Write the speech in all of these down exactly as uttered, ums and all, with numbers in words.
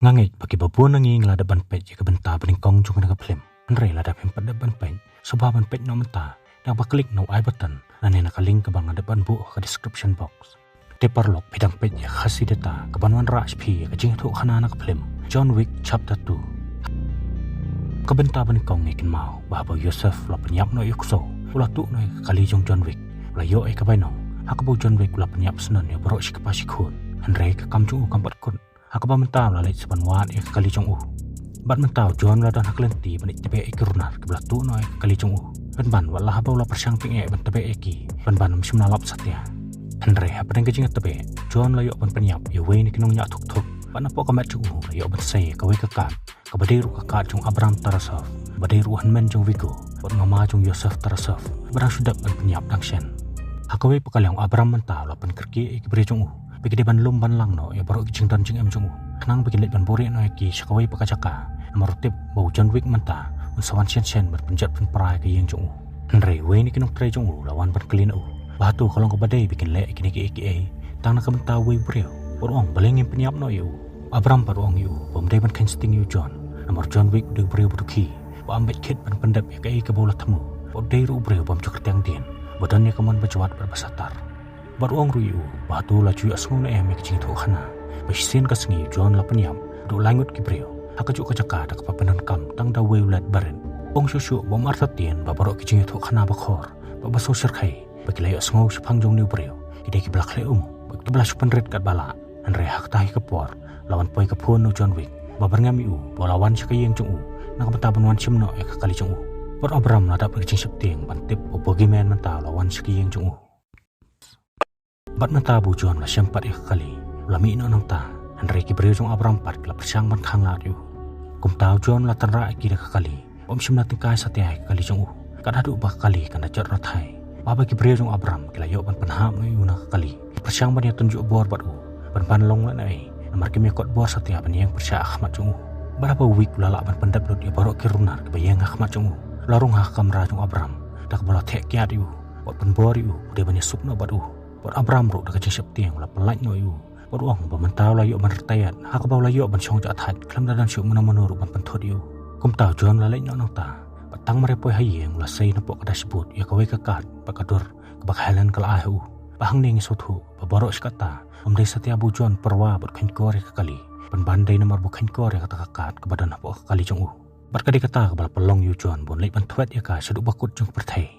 Nga ngeit ba kiba bun na ngi ngi la dep ban peit ïa ka bynta banyngkong jong kane ka film. Hynrei lada phim pat dep ban peit, sngewbha ban peit noh mynta da kaba klik na u I button lane na ka link kaba nga dep ban buh ha ka description box. Te paralok, phi dang peit ïa ka Khasi Data kaban wanrah sha phi ïa ka jingïathuhkhana na ka film John Wick Chapter two. Ka bynta banyngkong ngi kynmaw ba haba u Yosef u la pynïap noh ïa u ksew, u la tuh noh ïa ka kali jong u John Wick, u la ïoh ïa ka bainong. Ha kaba u John Wick u la pynïap syndon ïa baroh shi kpa shi khun, hynrei ka kam jong u kam pat kut. Ha kaba mynta u la leit sa ban wad ïa ka kali jong u. Bad mynta u John u la don ha ka lynti ban leit tebeh ïa ki runar kiba la tuh noh ïa ka kali jong u. Pynban wat la haba u la pyrshang tyngeh ban tebeh ïa ki, pynban ym shym la lap satia. Hynrei hapdeng ka jingtebeh, John u la ïoh ban pynïap ïa uwei na ki nongñiah thukthuk. Bad napoh ka met jong u u la ïoh ban sei ïa kawei ka kad, kaba dei ruh ka kad jong u Abram Tarasov, ba dei ruh u hynmen jong u Viggo bad mama jong u Yosef Tarasov, ba dang shu dep ban pynïap dang shen. Ha kawei pat ka liang u Abram mynta u la pynkyrkieh ïa ki briew jong u ba ki dei ban lum ban lang noh ïa baroh ki jingdon jingem jong u, khnang ba kin leit ban buhrieh noh ïa ki sha kawei pat ka jaka. Namar u tip ba u John Wick mynta un sa wan shen shen ban pynjot pynpra ïa ka ïing jong u. Hynrei uwei na ki nongtrei jong u u la wan ban kylli na u ba hato ka long kaba dei ba kin leh ïa kine kiei kiei tang na ka bynta uwei u briew. Bad u ong balei ngim pynïap noh ïa u. U Abram pat u ong ïa u ba ym dei ban kheiñ sting ïa u John, namar u John Wick u dei u briew ba dukhi, ba ym beit khit ban pyndep ïa kaei kaba u la thmu. Bad u dei ruh u briew bym ju kyrteng dien, ba don ïa ka mon ba jwat bad ba satar. Bad u ong ruh ïa u ba hato u la ju ïohsngew ne em ïa ka jingïathuhkhana ba shisien ka sngi u John u la pynïap haduh lai ngut ki briew ha kajuh ka jaka da kaba pyndonkam tang da uwei u lad barit. U ong shuh shuh ba ym artatien ba baroh ki jingïathuhkhana bakhor bad ba sngewshyrkhei ba ki la ïohsngew shaphang jong une u briew ki dei kiba la khleh um bad kiba la shu pynrit katba lah. Hynrei ha kata hi ka por la wan poi ka phone na u John Wick ba byrngem ïa u ba u la wan sha ka ïing jong u na ka bynta ban wan shim noh ïa ka kali jong u. Bad u Abram u la dap da ka jingsheptieng ban tip ba u bogeyman mynta u la wan sha ka ïing jong u. Bad mynta ba u John u la shem pat ïa ka kali, u la mih noh nangta. Hynrei ki briew jong u Abram pat ki la pyrshang ban khanglad ïa u. Kumta u John u la tynrah ïa ki da ka kali, bym shym la tyngkai satia ïa ka kali jong u. Kat haduh ba ka kali kan da jot rathai, ba haba ki briew jong u Abram ki la ïoh ban pynhap noh ïa u na ka kali, ki pyrshang ban ïatynjuh bor bad u, ban ban long lehnohei, namar kim ïakot bor satia ban ïeng pyrshah ha khmat jong u. Bad haba u Wick u la lah ban pyndep lut ïa baroh ki runar kiba ïeng ha khmat jong u, u la rung ha ka kamra jong u Abram da kaba u la theh kiad ïa u bad pynbor ïa u ba u dei ban ïasuk noh bad u. Bad u Abram ruh da ka jingsheptieng u la pyllait noh ïa u bad u ong ba mynta u la ïoh ban retired ha kaba u la ïoh ban shong jahthait khlem da don shuh mano mano ruh ban pynthut ïa u. Kumta u John u la leit noh nangta bad tang mar ïa poi ha ïing u la sei napoh ka dashboard ïa kawei ka card bad ka dur kaba ka Helen ka la ai ha u, ba hangne ngi sngewthuh ba baroh shi katta ym dei satia ba u John u pyrwa bad u kheiñkor ïa ka kali, pynban dei namar ba u kheiñkor ïa kata ka card kaba don hapoh ka kali jong u. Bad ka dei kata kaba la pynlong ïa u John ba un leit ban thwet ïa ka shaduh ba kut jong ka pyrthei.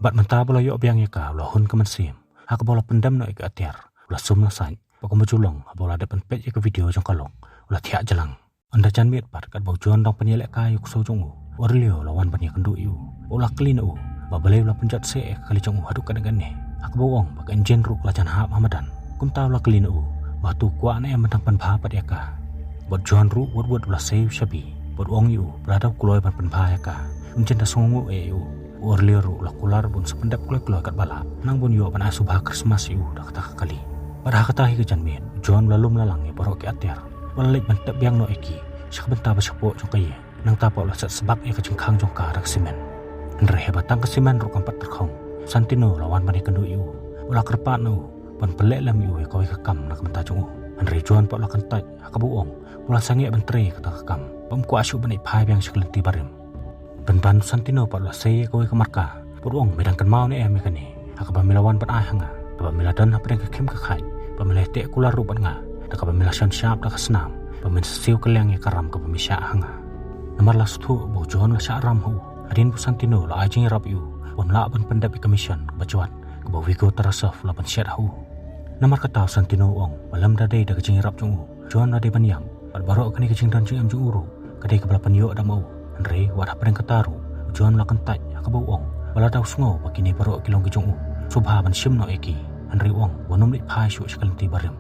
Bad mynta ba u la ïoh biang ïa ka u la hun ka mynsiem ha kaba u la pyndem noh ïa ka atiar, u la sum la sait, bad kumba ju long haba u la dep ban peit ïa ka video jong ka lok u la thiah jlang. Ynda janmiet pat katba u John u dang pynïalehkai ïa u ksew jong u, u Aurelio u la wan ban ïakynduh ïa u bad u la kylli na u ba balei u la pynjot seh ïa ka kali jong u haduh katne katne, ha kaba u ong ba ka engine ruh ka la jan hap ha madan. Kumta u la kylli na u ba hato u kwah ne em ban dang pynbha pat ïa ka. Bad u John ruh wut wut u la sei u shabi bad u ong ïa u ba lada u kloi ban pynbha ïa ka un jan da sngewnguh eh ïa u. U Aurelio ruh u la kular ba un sa pyndep kloi kloi katba lah, khnang ba un ïoh ban ai sngewbha Christmas ïa u da kata ka kali. Bad ha kata hi ka janmiet u John u la lum la lang ïa baroh ki atiar bad u la leit ban tep biang noh ïa ki sha ka bynta ba shapoh jong ka ïing. Nangta pat u la set sbak ïa ka jingkhang jong ka da ka simen. Hynrei haba tang ka simen ruh kam pat tyrkhong, u Santino u la wan ban ïakynduh ïa u bad u la kyrpad na u ban pynleh lem ïa u ïa kawei ka kam na ka bynta jong u. Hynrei u John pat u la kyntait ha kaba u ong ba u la sangeh ban trei ïa kata ka kam, bym kwah shuh ban leit phai biang sha ka lynti barim. Pynban u Santino pat u la sei ïa kawei ka marka bad u ong, me dang kynmaw ne em ïa kane ha kaba me la wan ban ai ha nga, kaba me la don hapdeng ka khim ka khait, ba me la teh kular ruh bad nga, da kaba me la shon shap da ka snam, ba men sa siew kylliang ïa ka ram kaba me shah ha nga. Namar la sngewthuh ba u John u la shah ram ha u, hadien ba u Santino u la ai jingïarap ïa u ba un lah ban pyndep ïa ka mission kaba jwat kaba u Viggo Tarasov u la pynshet ha u. Namar kata u Santino u ong ba lymda dei da ka jingïarap jong u, u John u la dei ban ïap, bad baroh kane ka jingdon jingem jong u ruh ka dei kaba la pynïoh da ma u. Hynrei wat hapdeng kata ruh u John u la kyntait ha kaba u ong ba lada u sngew ba kine baroh ki long ki jong u, sngewbha ban shim noh ïa ki. Hynrei u ong ba un ym leit phai shuh sha ka lynti barim.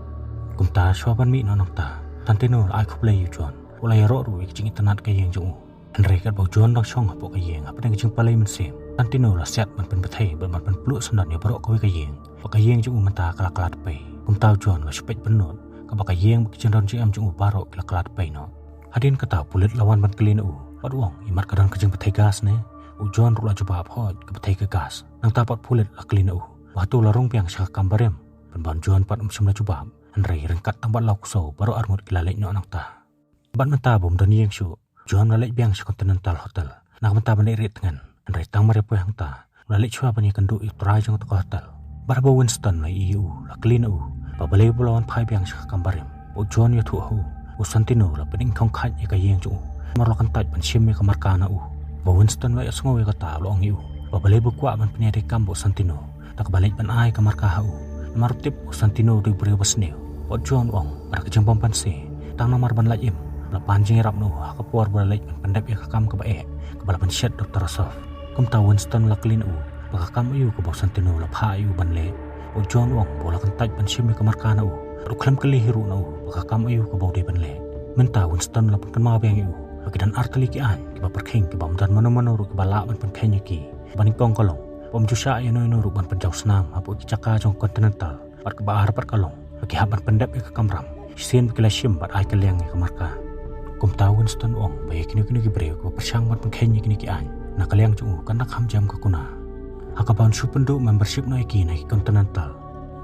Kumta shuwa ban mih noh nangta, u Santino u la ai khublei ïa u John, u la ïaroh ruh ïa ka jingitynnad ka ïing jong u. Hynrei katba u John u dang shong hapoh ka ïing hapdeng ka jingpalei mynsiem, u Santino u la siat ban pynbthei bad ban pynpluh syndon ïa baroh kawei ka ïing, ba ka ïing jong u mynta ka la kylla dpei. Kumta u John u la shu peit pynnud kaba ka ïing bad ki jingdon jingem jong u baroh ki la kylla dpei noh. Hadien kata u pulit u la wan ban kylli na u bad u ong, imat ka don ka jingbthei gas ne? U John ruh u la jubab, hooid, ka bthei ka gas. Nangta pat u pulit u la kylli na u ba hato u la rung biang sha ka kam barim. Pynban u John pat um shym la jubab, hynrei ryngkat tang bad la u ksew baroh arngut ki la leit noh nangta. Bad mynta bym don ïing shuh, John u la leit biang sha Continental Hotel na ka bynta ban leit rieh tngen. Hynrei tang mar ïa poi hangta, u la leit shuwa ban ïakynduh ïa u trai jong kata ka hotel. Bad haba u Winston u la ïohi ïa u, u la kylli na u ba balei ba u la wan phai biang sha ka kam barim. Bad u John u ïathuh ha u, u Santino u la pynïeng thong khaid ïa ka ïing jong u, namar u la kyntait ban shim ïa ka marka na u. Haba u Winston u la ïohsngew ïa kata, u la ong ïa u ba balei ba u kwah ban pynïadei kam bad u Santino da kaba leit ban ai ka marka ha u, namar u tip u Santino u dei u briew basniew. Bad u John u ong ba da ka jingbym banse, tang namar ban lait im, u la pan jingïarap na u ha ka por ba u la leit ban pyndep ïa ka kam kaba eh kaba la pynshet da u Tarasov. Kumta u Winston u la kylli na u ba ka kam aïu kaba u Santino u la phah ïa u ban leh. Bad u John u ong ba u la kyntait ban shim ïa ka marka na u, bad u khlem kylli hi ruh na u ba ka kam aïu kaba u dei ban leh. Mynta u Winston u la pynkynmaw biang ïa u ba ki don ar tylli ki aiñ kiba pyrkhing, kiba ym don mano mano ruh kiba lah ban pynkheiñ ïa ki. Kaba nyngkong ka long ba ym ju shah ïano ïano ruh ban pynjaw snam hapoh ki jaka jong Continental. Bad kaba ar pat ka long ba ki hap ban pyndep ïa ka kamram shisien ba ki la shim bad ai kylliang ïa ka marka. Kumta u Winston u ong ba ïa kino kino ki briew kiba pyrshang ban pynkheiñ ïa kine ki aiñ na ka liang jong u, kan da kham jem ka kuna. Ha kaba un shu pynduh membership noh ïa ki na ki Continental.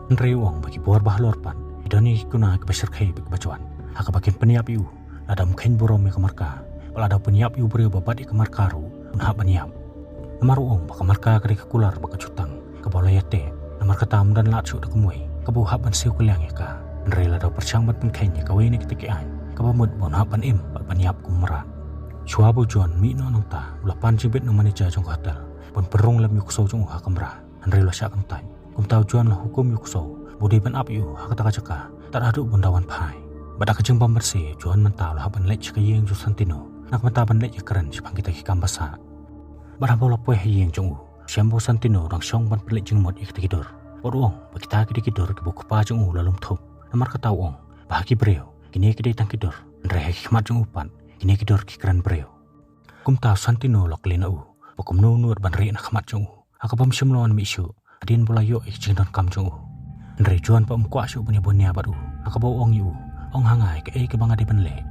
Hynrei u ong ba ki bor ba halor pat ki don ïa ki kuna kiba shyrkhei bad kiba jwat, ha kaba kin pynïap ïa u lada um kheiñ burom ïa ka marka. Bad lada u pynïap ïa u briew ba bat ïa ka marka ruh, un hap ban ïap. Namar u ong ba ka marka ka dei ka kular bad ka jutang kaba u la ïateh, namar kata ym don lad shuh da kumwei kaba u hap ban siew kylliang ïa ka. Hynrei lada u pyrshang ban pynkheiñ ïa kawei na kita ki aiñ, kaba mut ba un hap ban im bad ban ïap kum u mrad. Shuwa ba u John u mih noh nangta, u la pan jingbit na u manager jong ka hotel ban pynrung lem ïa u ksew jong u ha kamra. Hynrei u la shah kyntait. Kumta u John u la hukum ïa u ksew ba u dei ban ap ïa u ha kata ka jaka tad haduh ba un da wan phai. Bad da ka jingbym banse, u John mynta u la hap ban leit sha ka ïing jong u Santino na ka bynta ban leit ïakren shaphang kita ki kam ba sah. Bad haba u la poi ha ïing jong u, u shem ba u Santino u dang shong ban pynleit jingmut ïa kita ki dur. Bad u ong ba kita ki dei ki dur kiba u kpa jong u u la lum thup. Namar kata u ong ba ha ki briew, kine ki dei tang ki dur, hynrei ha ki khmat jong u pat, kine ki dur ki kren briew. Kumta u Santino u la kylli na u ba kumno u nud ban rieh na khmat jong u, ha kaba um shym la wan mih shuh hadien ba u la ïoh ïa ka jingdonkam jong u. Hynrei u John pat um kwah shuh ban ïabun nia bad u, ha kaba u ong ïa u, ong ha nga ïa kaei kaba nga dei ban leh.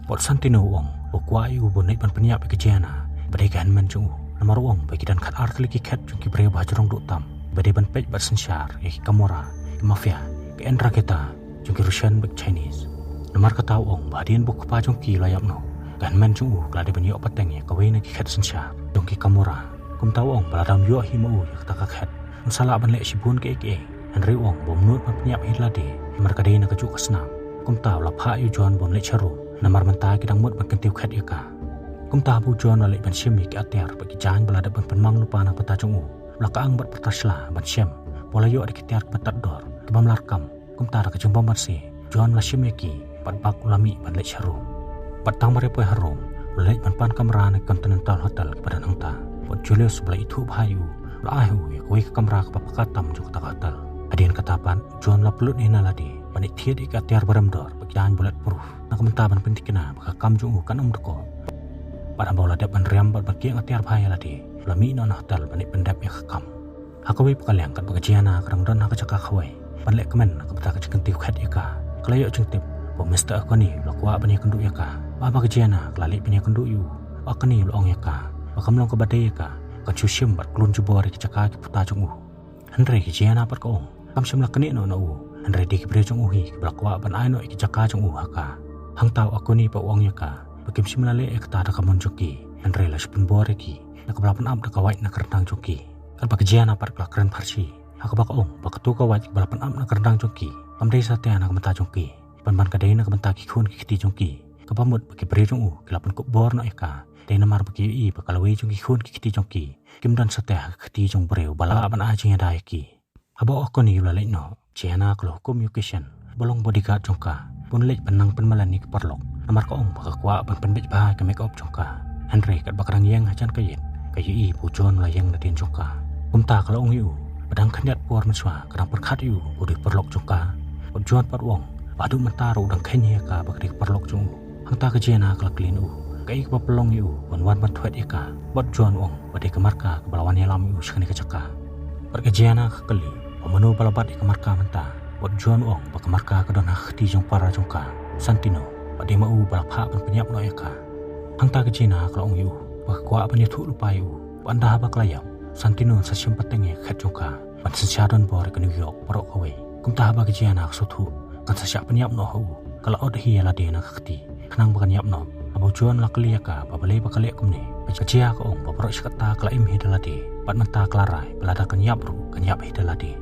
Bad u Santino u ong ba u kwah ïa u ban leit ban pynïap ïa ka Gianna ba dei ka hynmen jong u, namar u ong ba ki don khatar tylli ki khet jong ki briew ba hajrong duh tam ba dei ban peit bad synshar ïa ki Camorra, ki Mafia, ki Ndrangheta jong ki Russian bad Chinese. Namar kata u ong ba hadien ba u kpa jong ki u la ïap noh, ka hynmen jong u ka la dei ban ïoh pateng ïa kawei na ki khet synshar jong ki Camorra. Kumta u ong ba lada um ïoh hi ma u ïa kata ka khet, un sa lah ban leh shibun kiei kiei. Hynrei u ong ba um nud ban pynïap hi lade namar ka dei na kajuh ka snam. Kumta u la phah ïa u John ban leit sha Rome, namar mynta ki dang mut ban kyntiew khet ïa ka. Kumta haba u John u la leit ban shim ïa ki atiar bad ki jaiñ ba la dep ban pynmang lypa na ka bynta jong u, u la kyang bad pyrta sla ban shem ba u la ïoh da ki tiar kiba tad dor, kiba ym lah kam. Kumta da ka jingbym banse, u John u la shim ïa ki bad bak u la mih ban leit sha Rome. Bad tang mar ïa poi ha Rome, u la leit ban pan kamra na Continental Hotel kiba don hangta. Bad u Julius uba la ithuh bha ïa u, u la ai ha u ïa kawei ka kamra kaba paka tam jong kata ka hotel. Hadien kata pat, u John u la pynlut hi na lade ban ïathied ïa ki atiar ba rem dor bad ki jaiñ bullet proof, na ka bynta ban pynthikna ba ka kam jong u kan ym dkoh. Bad haba u la dep ban riam bad ban kieng atiar bha ïa lade, u la mih noh na hotel ban leit pyndep ïa ka kam. Ha kawei pat ka liang, katba ka Gianna ka dang don ha ka jaka kawei ban leh kmen na ka bynta ka jingkyntiew khet ïa ka, ka la ïoh jingtip ba u Mister Acconi u la kwah ban ïakynduh ïa ka. Bad haba ka Gianna ka la leit ban ïakynduh ïa u, u Acconi u la ong ïa ka ba kam long kaba dei ïa ka, kan shu shim bad klun jubor ïa ki jaka ki puta jong u. Hynrei ka Gianna pat ka ong kam shym la knieh noh na u, hynrei dei ki briew jong u hi kiba la kwah ban ai noh ïa ki jaka jong u ha ka. Hangta u Acconi pat u ong ïa ka ba kim shym la leh ïa kata da ka mon jong ki, hynrei la shu pynbor ïa ki na kaba la pynap da ka wait na ka ryndang jong ki. Katba ka Gianna pat ka la kren pharshi, ha kaba ka ong ba kato ka wait kaba la pynap na ka ryndang jong ki kam dei satia na ka bynta jong ki, pynban ka dei na ka bynta ki khun ki kti jong ki. Kaba mut ba ki briew jong u ki la pynkup bor noh ïa ka, dei namar ba ki ïohi ba ka lawei jong ki khun ki kti jong ki kim don satia ha ka kti jong u briew ba lah ban ai jingïada ïa ki. Haba u Acconi u la leit noh, Gianna ka la hukum ïa u Kishen ba long bodyguard jong ka, ba un leit ban nang pynmlien ïa ki paralok, namar ka ong ba ka kwah ban pynbeit bha ïa ka makeup jong ka. Hynrei katba ka dang ïeng hajan ka ïit, ka ïohi ba u John u la ïeng nadien jong ka. Kumta ka la ong ïa u ba dang khyndiat por mynshuwa ka dang pyrkhat ïa u ba u dei paralok jong ka. Bad u John pat u ong ba haduh mynta ruh u dang kheiñ hi ïa ka ba ka dei ka paralok jong u. Hangta ka Gianna ka la kylli na u kaei kaba pynlong ïa u ban wan ban thwet ïa ka. Bad u John u ong ba dei ka marka kaba la wan ïalam ïa u sha kane ka jaka. Bad ka Gianna ka kylli ba mano ba la bat ïa ka marka mynta. Bad u John u ong ba ka marka ka don ha ka kti jong u para jong ka, u Santino, bad dei ma u ba la phah ban pynïap noh ïa ka. Hangta ka Gianna ka la ong ïa u ba ka kwah ban ïathuh lypa ïa u ba ynda haba ka la ïap, u Santino un sa shim pateng ïa ka khet jong ka ban synshar donbor ïa ka New York baroh kawei. Kumta haba ka Gianna ka sngewthuh kan sa shah pynïap noh ha u, ka la ot hi ïa lade na ka kti. Khnang ba kan ïap noh, haba u John u la kylli ïa ka ba balei ba ka leh kumne, ka jia ka ong ba baroh shi katta ka la im hi da lade, bad mynta ka la rai ba lada kan ïap ruh kan ïap hi da lade.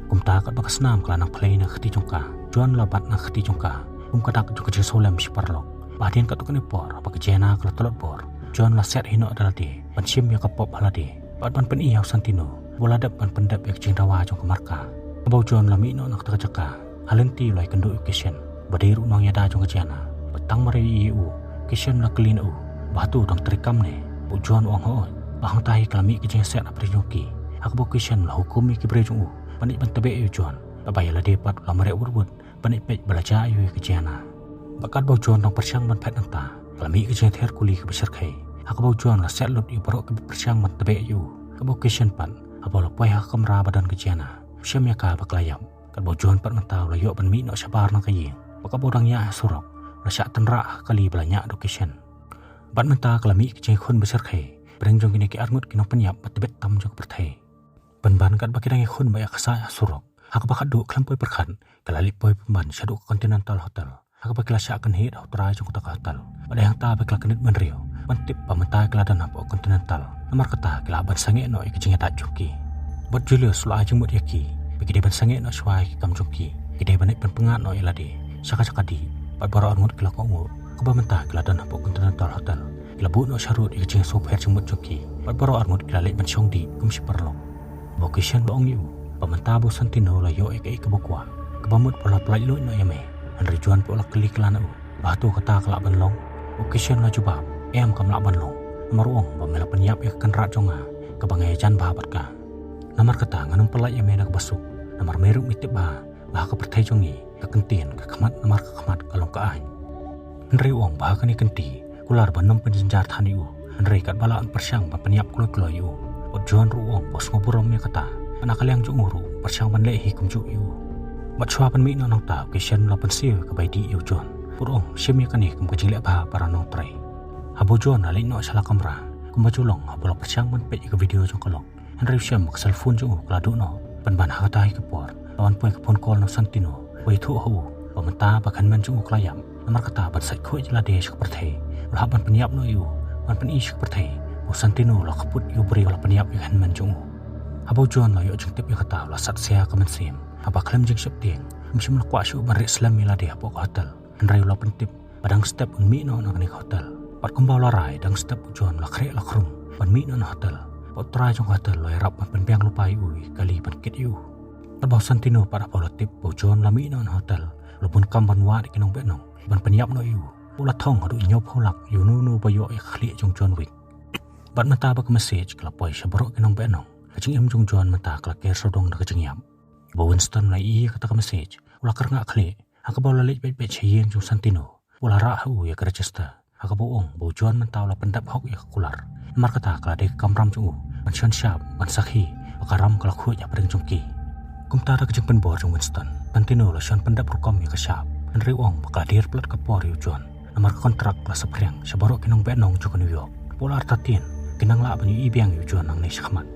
Kumta katba ka snam ka la nang phlei na ka kti jong ka, u John u la bat na ka kti jong ka kum ka dak jong ka jingsngewlem shi paralok. Bad hadien katto katne por, haba ka Jenna ka la tlot bor, u John u la siat hi noh da lade ban shim ïa ka pop ha lade bad ban pyni ïa u Santino ba u la dep ban pyndep ïa ka jingdawa jong ka marka. Haba u John u la mih noh na kata ka jaka, ha lynti u la ïakynduh ïa u Kishen, ba dei ruh u nongïada jong ka Jenna. Bad tang mar ïohi ïa u, u Kishen u la kylli na u ba hato u dang treikam ne. Bad u John u ong hooid, ba hangta hi ka la mih ka jingïasiat hapdeng jong ki. Ha kaba u Kishen u la hukum ïa ki briew jong u ban ïeit ban tbeh ïa u John, bad ba ïa lade pat u la mareh wut wut ban ïeit peit ba la jia aïu ïa ka Jenna. Bad katba u John u dang pyrshang ban phet nangta, ka la mih ka jingther kuli kaba shyrkhei, ha kaba u John u la siat lut ïa baroh kiba pyrshang ban tbeh ïa u. Katba u Kishen pat, haba u la poi ha ka kamra ba don ka Jenna, u shem ïa ka ba ka la ïap. Katba u John pat mynta u la ïoh ban mih noh shabar na ka ïing, bad katba u dang ïaid ha surok, u la shah tynrah ha ka kali ba la ñiah da u Kishen. Bad mynta ka la mih ka jingïakhun ba shyrkhei hapdeng jong kine ki arngut ki nongpynïap ba tbit tam jong ka pyrthei. Pynban katba ki dang ïakhun bad ïaksaid ha surok, ha kaba khatduh khlem poi pyrkhat, ki la leit poi pynban shaduh ka Continental Hotel, ha kaba ki la shah kynhied ha u trai jong kata ka hotel. Bad dei hangta ba ki la kyndit bynriew ban tip ba mynta ki la don hapoh Continental, namar kata ki lah ban sangeh noh ïa ka jingïadait jong ki. Bad Julius u la ai jingmut ïa ki ba ki dei ban sangeh noh shuwa ïa ki kam jong ki, ki dei ban leit ban pyngngad noh ïa lade sha ka jaka dih. Bad baroh arngut ki la kohnguh, kaba mynta ki la don hapoh Continental Hotel. Ki la buh noh sharud ïa ka jingsngewpher jingmut jong ki, bad baroh arngut ki la leit ban shong dih kum shi paralok. Ba u Kishen u la ong ïa u ba mynta ba u Santino u la ïoh ïa kaei kaba u kwah, kaba mut ba u la pyllait luid noh ïa me. Hynrei u John pat u la kylli kylla na u ba hato kata ka lah ban long. U Kishen u la jubab, em, kam lah ban long, namar u ong ba me la pynïap ïa ka kynrad jong nga kaba nga ïajan bha bad ka. Namar kata ngan ym pyllait ïa me na kaba suk, namar me ruh me tip bha ba ha ka pyrthei jong ngi ka kyntien ka khmat namar ka khmat ka long ka aiñ. Hynrei u ong ba ha kane ka kynti kular ba nym pynjynjar than ïa u, hynrei katba lah un pyrshang ban pynïap kloi kloi ïa u. Bad u John ruh u ong ba u sngewburom ïa kata, bad na ka liang jong u ruh u pyrshang ban leh hi kumjuh ïa u. Bad shuwa ban mih noh nangta u Kishen u la pynsiew ïa ka bai dih ïa u John, bad u ong, shim ïa kane kum ka jingleh bha para nongtrei. Haba u John u la leit noh sha la kamra, kumba ju long haba u la pyrshang ban peit ïa ka video jong ka lok, hynrei u shem ba ka cellphone jong u ka la duh noh. Pynban ha kata hi ka por la wan poi ka phone call na u Santino, ba ïathuh ha u ba mynta ba ka hynmen jong u ka la ïap. Namar kata ban sait khuid ïa lade sha ka pyrthei, u la hap ban pynïap noh ïa u, ban pyni sha ka pyrthei ba u Santino u la kput ïa u briew ba la pynïap ïa ka hynmen jong u. Haba u John u la ïoh jingtip ïa kata u la sat sia ka mynsiem, haba khlem jingsheptieng, um shym la kwah shuh ban rieh slem ïa lade hapoh ka hotel. Hynrei u la pyntip ba dang step un mih noh na kane ka hotel. Bad kumba u la rai, dang step u John u la khreh la khrung ban mih noh na hotel. Bad u trai jong ka hotel u la ïarap ban pynbiang lypa ïa u ïa ka kali ban kit ïa u. Bad ba u Santino pat haba u la tip ba u John u la mih noh na hotel, u la bun kam ban wad ïa ki nongbehnong ban pynïap noh ïa u. Bad u la thong haduh hynñiewphew lak ïa uno uno ba ïoh ïa ka khlieh jong u John Wick. Bad mynta ba ka message ka la poi sha baroh ki nongbehnong, ka jingim jong u John mynta ka la ker sawdong da ka jingïap. Ba u Winston u la ïohi ïa kata ka message, u la kyrngah khlieh, ha kaba u la leit beit beit sha ïing jong u Santino, u la rah ha u ïa ka register, ha kaba u ong ba u John mynta u la pyndep hok ïa ka kular. Namar kata ka la dei ka kamram jong u ban shon shap ban sakhi ba ka ram ka la khuid hapdeng jong ki. Kumta da ka jingpynbor jong u Winston, u Santino u la shon pyndep rukom ïa ka shap, hynrei u ong ba ka la dier palat ka por ïa u John. Namar ka kontrak ka la saphriang sha baroh ki nongbehnong jong ka New York, ba u la artatien kin nang lah ban ïohi biang ïa u John nangne shakhmat.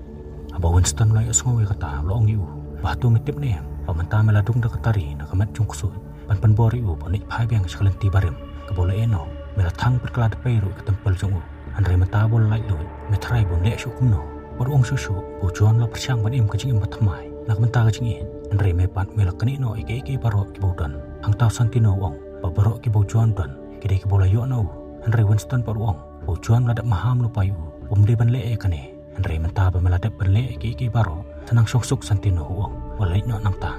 Haba u Winston u la ïohsngew ïa kata u la ong ïa u ba hato me tip ne em ba mynta me la dung da ka tari na ka met jong u ksuid ban pynbor ïa u ba un leit phai biang sha ka lynti barim kaba u la ïehnoh. Me la thang bad ka la dpei ruh ïa ka templ jong u. Hynrei mynta ba u la laitluid, me tharai ba un leh shuh kumno? Bad u ong shuh shuh ba u John u la pyrshang ban im ka jingim bathymmai na ka bynta ka jingïeit, hynrei me pat me la knieh noh ïa kiei kiei baroh kiba u don. Hangta u Santino u ong ba baroh kiba u John u don ki dei kiba u la ïoh na u. Hynrei u Winston pat u ong ba u John u la dep maham lypa ïa u, um dei ban leh ïa kane. Hynrei mynta ba me la dep ban leh ïa kiei kiei baroh, sa nang shongsuk, u Santino u ong, u la leit noh nangta.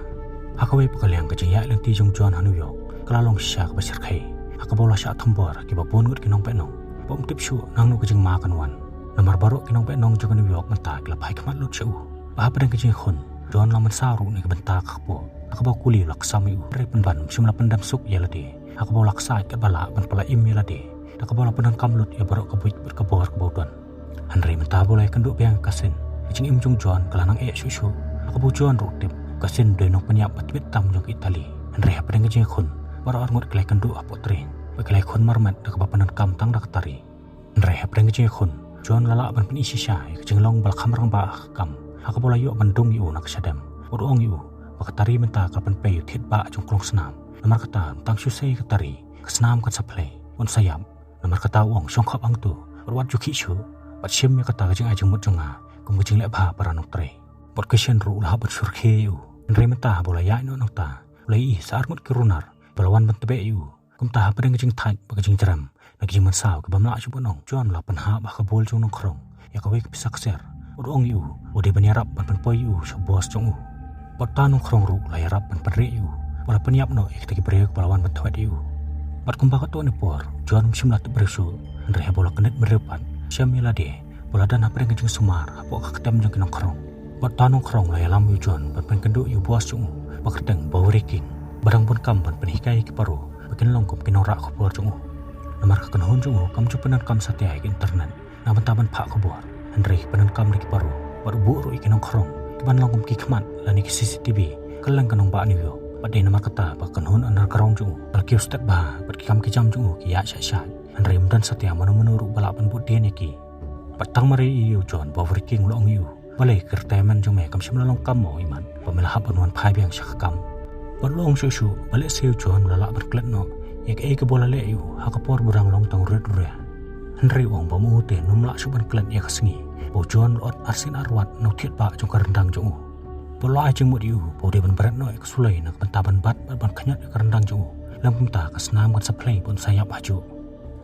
Ha kawei pat ka liang, ka jingïaid lynti jong u John ha New York ka la long shisha kaba shyrkhei, ha kaba u la shah thombor ïa kiba bun ngut ki nongbehnong ba um tip shuh nangno ka jingma kan wan. Namar baroh ki nongbehnong jong ka New York mynta ki la phai khmat lut sha u. Bad hapdeng ka jingïakhun, u John u la mynsaw ruh na ka bynta ka kpoh, ha kaba u kuli u la ksam ïa u, hynrei pynban um shym la pyndem suk ïa lade, ha kaba u la ksaid katba lah ban pyllait im ïa lade da kaba u la pyndonkam lut ïa baroh ka buit bad ka bor kaba u don. Hynrei mynta ba u la ïakynduh biang ïa u Kasin, ka jingim jong u John ka la nang eh shuh shuh, ha kaba u John ruh u tip ba u Kasin u dei u nongpynïap ba tbit tam jong ka Italy. Hynrei hapdeng ka jingïakhun, baroh arngut ki la ïakynduh hapoh train bad ki la ïakhun marmet da kaba pyndonkam tang da ka tari. Hynrei hapdeng ka jingïakhun, u John u la lah ban pyni shisha ïa ka jinglong ba la kham rangbah ha ka kam, ha kaba u la ïoh ban dung ïa u na ka shadem. Bad u ong ïa u ba ka tari mynta ka la pynpei ïa u thied bah jong ka longsnam. Namar kata, ym tang shu sei ïa ka tari, ka snam kan sa phlei. Un sa ïap. Namar kata u ong, shong khap hangto, bad wat ju khih shuh, bad shim ïa kata ka jingai jingmut jong nga kum ka jingleh bha para nongtrei. Bad ka shen ruh la hap ban syrkhie ïa u. Hynrei mynta haba u la ïaid noh nangta, u la ïohi sa arngut ki runar ba la wan ban tbeh ïa u. Kumta hapdeng ka jingthait bad ka jingjrem na ki jingmynsaw ki bym lah shuh ban ong, John u la pynhap ha ka bul jong u nongkhrong ïa kawei ka pisa ksiar. Bad u ong ïa u, u dei ban ïarap ban pynpoi ïa u sha u boss jong u. Bad uta u nongkhrong ruh u la ïarap ban pynrieh ïa u, bad u la pynïap noh ïa kita ki briew kiba la wan ban thwet ïa u. Bad kumba katto katne por, John um shym la tip briew shuh, hynrei haba u la kyndit mynriew pat, shem ïa lade ba u la don hapdeng ka jingsumar hapoh ka ktem jong ki nongkhrong. Bad uta u nongkhrong u la ïalam ïa u John ban pynkynduh ïa u boss jong u, ba kyrteng Bowery King, ba dang bun kam ban pynhikai ïa ki paro ba kin long kum ki nongrah khubor jong u. Namar ka kynhun jong u kam ju pyndonkam satia ïa ka internet na ka bynta ban phah khubor, hynrei ki pyndonkam da ki paro bad u buh ruh ïa ki nongkhrong kiban long kum ki khmat lane ki C C T V kylleng ka nongbah New York. Bad dei namar kata ba ka kynhun underground jong u ka la kiew stet bha, bad ki kam ki jam jong u ki ïaid shait shait, hynrei ym don satia mano mano ruh ba lah ban bud dien ïa ki. Bad tang mar ïohi ïa u John, Bowery King u la ong ïa u, balei ka retirement jong me kam shym la long kam mo imat, ba me la hap ban wan phai biang sha ka kam? Bad u la ong shuh shuh ba lehse u John u la lah ban klet noh ïa kaei kaba u la leh ïa u ha ka por ba u dang long tang u rit u ria. Hynrei u ong ba ma u te um lah shuh ban klet ïa ka sngi ba u John u la ot arsien arwat na u thied bah jong ka ryndang jong u. Bad u la ai jingmut ïa u ba u dei ban bret noh ïa ka suloi na ka bynta ban bat bad ban khñiot ïa ka ryndang jong u, lymda kumta ka snam kan sa phlei bad un sa ïap hajuh.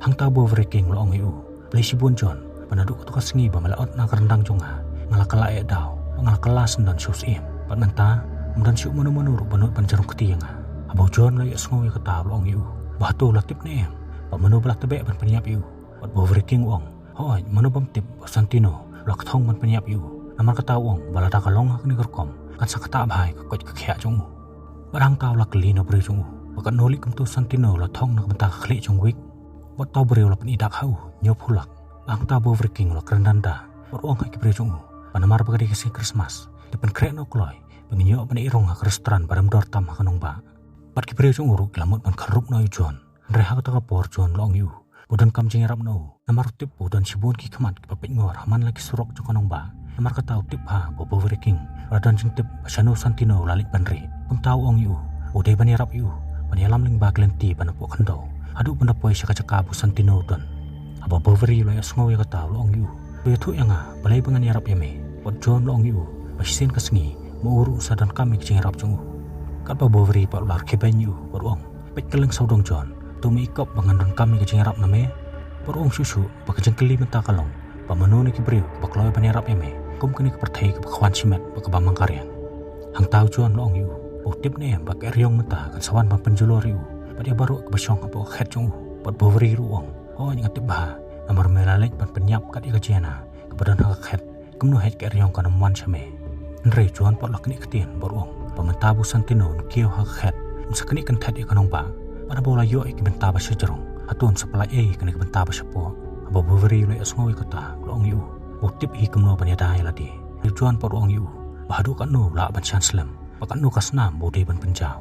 Hangta u Bowery King u la ong ïa u, balei shibun John, ba naduh kato ka sngi ba me la ot na ka ryndang jong nga, nga la kylla eh daw, nga la kylla syndon shuh siem. Bad mynta ym don shuh mano mano ruh ba nud ban jrong kti ïa nga. Haba u John u la ïohsngew ïa kata u la ong ïa u, ba hato u la tip ne em ba mano ba la tbeh ban pynïap ïa u? Bad u Bowery King u ong, hooid, mano bym tip ba u Santino u la kthong ban pynïap ïa u. Namar kata u ong ba lada ka long ha kane ka rukom, kan sa ktah bha ïa ka koit ka khiah jong u. Bad hangta u la kylli na u briew jong u, ba katno lei kumto u Santino u la thong na ka bynta ka khlieh jong u Wick? Bad uta u briew u la pyni dak ha u hynñiewphew lak. Bad hangta u Bowery King u la kren danda bad u ong ha ki briew jong u, ba namar ba ka dei ka sngi Christmas, te pynkhreh noh kloi ba ngin ïoh ban ïaid rung ha ka restaurant ba rem dor tam ha ka nongbah. Bad ki briew jong u ruh ki la mut ban khlur ruh na u John. Hynrei ha kata ka por u John u la ong ïa u ba u donkam jingïarap na u, namar u tip ba u don shibun ki khmat kiba peitngor ha man la ki surok jong ka nongbah. Namar kata u tip bha ba u Bowery King u la don jingtip ba shano u Santino u la leit ban rieh. Kumta u ong ïa u ba u dei ban ïarap ïa u ban ïalam lyngba ki lynti ba napoh khyndew, haduh ban da poi sha ka jaka ba u Santino u don. Haba u Bowery u la ïohsngew ïa kata u la ong ïa u, to ïathuh ïa nga balei ba ngan ïarap ïa me. Bad u John u la ong ïa u ba shisien ka sngi ma u ruh un sa donkam ïa ka jingïarap jong u. Katba u Bowery pat u la rkhie beiñ ïa u bad u ong, peit kylleng sawdong John, to me i kop ba ngan donkam ïa ka jingïarap na me? Bad u ong shuh shuh ba ka jingkylli mynta ka long ba mano na ki briew ba kloi ban ïarap ïa me kum kane ka pyrthei kaba khwan shimet bad kaba mang ka riang. Hangta u John u la ong ïa u ba u tip ne em ba ka eriong mynta kan sa wan ban pynjulor ïa u bad ïa baroh kiba shong hapoh ka khet jong u. Bad u Bowery ruh u ong, hooid, nga tip bha, namar me la leit ban pynïap kat ïa ka Gianna kaba don ha ka khet. Kumno heh ka eriong kan ym wan sha me? Hynrei u John pat u la knieh ktien bad u ong ba mynta ba u Santino un kiew ha ka khet, un sa knieh kynthet ïa ka nongbah. Bad haba u la ïoh ïa ki bynta ba shajrong, hato un sa pyllait ei ïa kane ka bynta ba shapoh? Haba u Bowery u la ïohsngew ïa kata u la ong ïa u ba u tip hi kumno ban ïada ïa lade. Hynrei u John pat u ong ïa u ba haduh katno u lah ban shah slem, bad katno ka snam ba u dei ban pynjaw.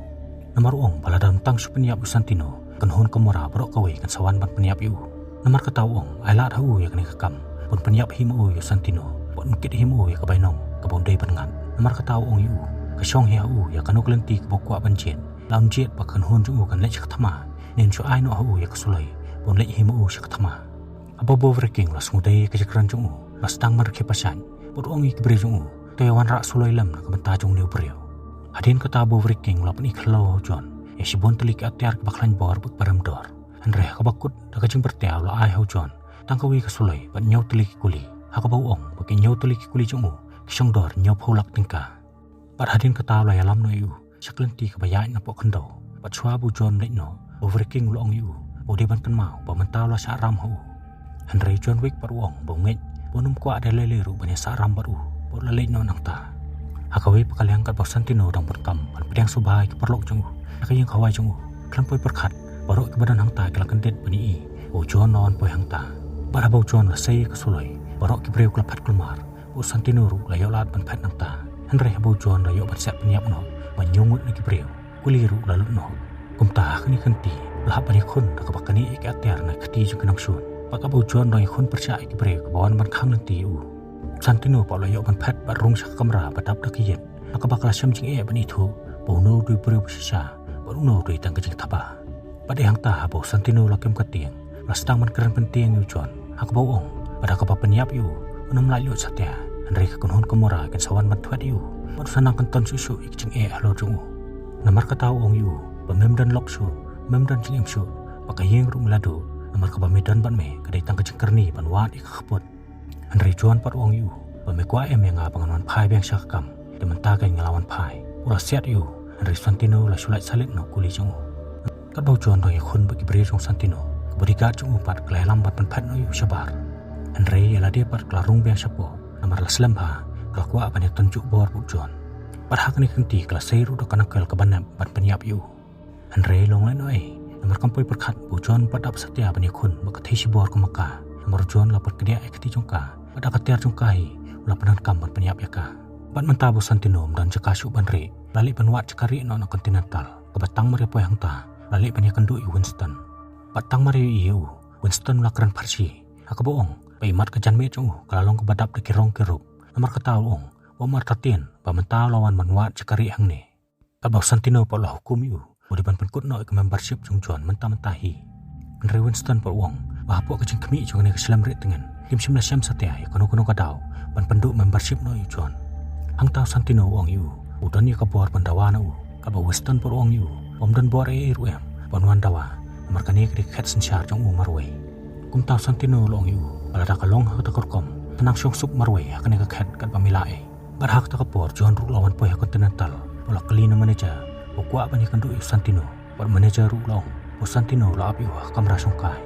Namar u ong ba lada un tang shu pynïap ïa u Santino, ka kynhun Kimura baroh kawei kan sa wan ban pynïap ïa u. Namar kata u ong, ai lad ha u ïa kane ka kam, ba un pynïap hi ma u ïa u Santino, bad un kit hi ma u ïa ka bainong kaba un dei ban ngat. Namar kata u ong ïa u, ka shong hi ha u ïa kano ka lynti kaba u kwah ban jied. La un jied ba ka kynhun jong u kan leit sha ka thma, ne un shu ai noh ha u ïa ka suloi ba un leit hi ma u sha ka thma. Haba u Bowery King u la sngewdei ïa ka jingkren jong u, u la sdang ban rkhie pashait bad u ong ïa ki briew jong u, to ïa wanrah suloi lem na ka bynta jong une u briew. Hadien kata u Bowery King u la pyni khyllew ha u John ïa shibun tylli ki atiar kiba khlaiñ bor bad kiba rem dor. Hynrei ha kaba kut da ka jingpyrta u la ai ha u John tang kawei ka suloi bad hynñiew tylli ki kuli, ha kaba u ong ba ki hynñiew tylli ki kuli jong u ki shong dor hynñiewphew lak tyngka. Bad hadien kata u la ïalam noh ïa u sha ka lynti kaba ïaid napoh khyndew. Bad shuwa ba u John leit noh, u Bowery King u la ong ïa u ba u dei ban kynmaw ba mynta u la shah ram ha u. Hynrei u John Wick pat u ong ba u ngeit ba un ym kwah da lei lei ruh ban ïa shah ram bad u, bad u la leit noh nangta. Ha kawei pat ka liang, katba u Santino u dang bun kam ban pdiang sngewbha ïa ki paralok jong u na ka ïing kawei jong u, khlem poi pyrkhat baroh kiba don hangta ki la kyndit ban ïohi ba u John u la wan poi hangta. Bad haba u John u la sei ïa ka suloi, baroh ki briew ki la phet kulmar. U Santino ruh u la ïoh lad ban phet nangta. Hynrei haba u John u la ïoh ban sah pynïap noh ba hynñiew ngut na ki briew, kuli ruh u la lut noh. Kumta ha kane ka lynti u la hap ban ïakhun da kaba knieh ïa ki atiar na ka kti jong ki nongshun. Bad katba u John u dang ïakhun pyrshah ïa ki briew kiba wan ban khang lynti ïa u, u Santino pat u la ïoh ban phet bad rung sha ka kamra ba dap da ka ïit, ha kaba ka la shem jingeh ban ithuh ba uno u dei u briew ba shisha bad uno u dei tang ka jingthaba. Bad dei hangta haba u Santino u la kem ka tieng, la sdang ban kren pyntieng ïa u John ha kaba u ong ba da kaba pynïap ïa u, un ym laitluid satia, hynrei ka kynhun ka Mora kin sa wan ban thwet ïa u bad u sa nang kynton shuh shuh ïa ka jingeh halor jong u. Namar kata u ong ïa u ba mem don lok shuh, mem don jingim shuh, ba ka ïing ruh me la duh, namar kaba me don bad me ka dei tang ka jingkyrni ban wad ïa ka kput. Hynrei John pat u ong ïa u ba me kwah em ïa nga ba ngan wan phai biang sha ka kam, te mynta kein nga la wan phai. U la siat ïa u, hynrei Santino la shu lait salit na u kuli jong u. Katba u John dang ïakhun bad ki briew jong Santino, ka bodyguard jong u pat ka la ïalam ban pynphet noh ïa u shabar. Hynrei ïa lade pat ka la rung biang shapoh, namar la slem bha, ka la kwah ban ïatyngjuh bor bad u John. Bad ha kane ka kynti ka la sei ruh da ka nangkel kaba nep ban pynïap ïa u. Hynrei long lehnohei, namar kam poi pyrkhat ba u John pat dap satia ban ïakhun bad ka thei shibor kum ka. Namar u John la pyrkhat ïa ka kti jong ka, bad da ka tiar jong ka hi u la pyndonkam ban pynïap ïa ka. Bad mynta ba u Santino um don jaka shuh ban rieh, la leit ban wad jaka rieh noh na Continental, kaba tang mar ïa poi hangta la leit ban ïakynduh ïa u Winston. Bad tang mar ïa ïohi ïa u, Winston u la kren pharshi ha kaba u ong ba imat ka janmiet jong u ka la long kaba dap da ki rong ki rup. Namar kata u ong ba um artatien ba mynta u la wan ban wad jaka rieh hangne. Katba u Santino pat u la hukum ïa u ba u dei ban pynkut noh ïa ka membership jong u John mynta mynta hi. Hynrei Winston pat u ong ba hapoh ka jingkhmih jong kane ka shlem rieh tngen, kim shym la shem satia ïa kano kano ka daw ban pynduh membership noh ïa u John. Hangta u Santino u ong ïa u ba u don ïa ka bor ban dawa na u, katba u Winston pat u ong ïa u ba um don bor ei ei ruh em ban wan dawa, namar kane ka dei ka khet synshar jong u marwei. Kumta u Santino u la ong ïa u ba lada ka long ha kata ka rukom, kan nang shong suk marwei ha kane ka khet katba me la ei. Bad ha kata ka por u John ruh u la wan poi ha Continental, u la kylli na u manager ba u kwah ban ïakynduh ïa u Santino. Bad u manager ruh u la ong ba u Santino u la ap ïa u ha ka kamra shongkai.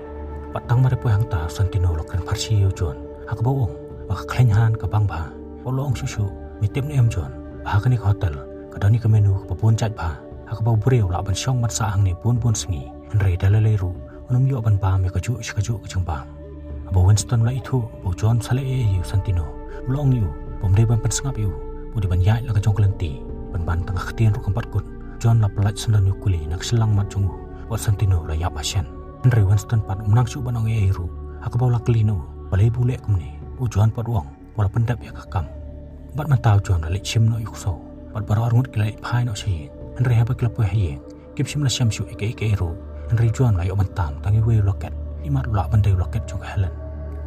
Bad tang mar ïa poi hangta u Santino u la kren pharshi ïa u John ha kaba u ong ba ka khleiñ han ka bang bha. Bad u la ong shuh shuh, me tip ne em John, ba ha kane ka hotel ka don ïa ka menu kaba bun jait bha, ha kaba u briew u lah ban shong ban sah hangne bun bun sngi, hynrei da lei lei ruh un ym ïoh ban bam ïa kajuh shi kajuh ka jingbam. Haba u Winston u la ithuh ba u John u sa leh ei ei ïa u Santino, u la ong ïa u ba um dei ban pynsngap ïa u, ba u dei ban ïaid la ka jong ka lynti, pynban tang ka ktien ruh kam pat kut. U John u la pyllait syndon ïa u kuli na ka shyllangmat jong u, bad u Santino u la ïap ha shen. Hynrei u Winston pat um nang shuh ban ong ei ei ruh ha kaba u la kylli na u balei ba u leh kumne. U John pat u ong ba u la pyndep ïa ka kam. Bad mynta u John u la leit shim noh ïa u ksew, bad baroh arngut ki la leit phai noh sha ïing. Hynrei haba ki la poi ha ïing, kim shym la shem shuh ïa kaei kaei ruh. Hynrei u John u la ïoh ban tam tang iwei u loket, imat u lah ban dei u loket jong ka Helen.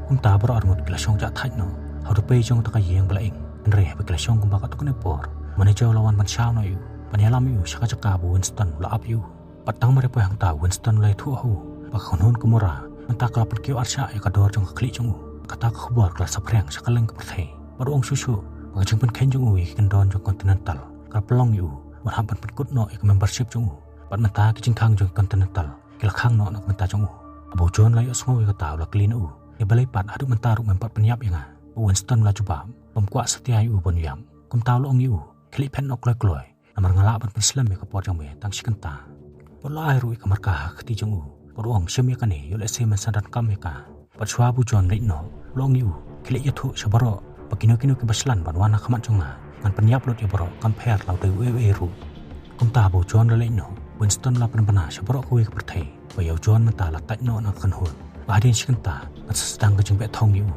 Kumta baroh arngut ki la shong jah thait noh ha u dpei jong kata ka ïing ba la ing. Hynrei haba ki la shong kumba katto katne por, u manager u la wan ban shaw noh ïa u, ban ïalam ïa u sha ka jaka ba u Winston u la ap ïa u. Bad tang mar ïa poi hangta u Winston u la ïathuh ha u ba ka kynhun ka Mora mynta ka la pynkiew arshah ïa ka dor jong ka khlieh jong u. Kata ka khubor ka la saphriang sha kylleng ka pyrthei. Bad u ong shuh shuh ba ka jingpynkheiñ jong u ïa ki kyndon jong ka Continental ka la pynlong ïa u ban hap ban pynkut noh ïa ka membership jong u. Bad mynta ki jingkhang jong ka Continental ki la khang noh na ka bynta jong u. Haba u John u la ïohsngew ïa kata u la kylli na u, ïa balei pat haduh mynta ruh mem pat pynïap ïa nga? Bad u Winston u la jubab ba um kwah satia ïa u ban ïap. Kumta u la ong ïa u, khie leit phet noh kloi kloi, namar nga lah ban pynslem ïa ka por jong me tang shi kynta. Bad u la ai ruh ïa ka marka ha ka kti jong u, bad u ong, shim ïa kane, ïoh lehse men sa donkam ïa ka. Bad shuwa ba u John u leit noh, u la ong ïa u, khie leit ïathuh sha baroh ba kino kino kiba shlan ban wan ha khmat jong nga, ngan pynïap lut ïa baroh, kam pher la u dei uei uei ruh. Kumta haba u John u la leit noh, u Winston u la pynbna sha baroh kawei ka pyrthei ba ïa u John mynta la tait noh na ka kynhun, ba hadien shi kynta ngan sa sdang ka jingbeh thong ïa u.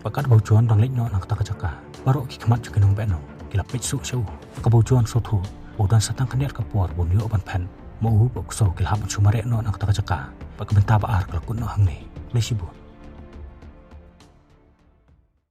Bad katba u John u dang leit noh na kata ka jaka, baroh ki khmat jong ki nongbeh nong ki la peit shuh sha u. Bad katba u John u sngewthuh ba u don sa tang khyndiat ka por ba un ïoh ban phet, ma u bad u ksew ki la hap ban shu mareh noh na kata ka jaka. Bad ka bynta ba ar ka la kut noh hangne. Khublei shibun.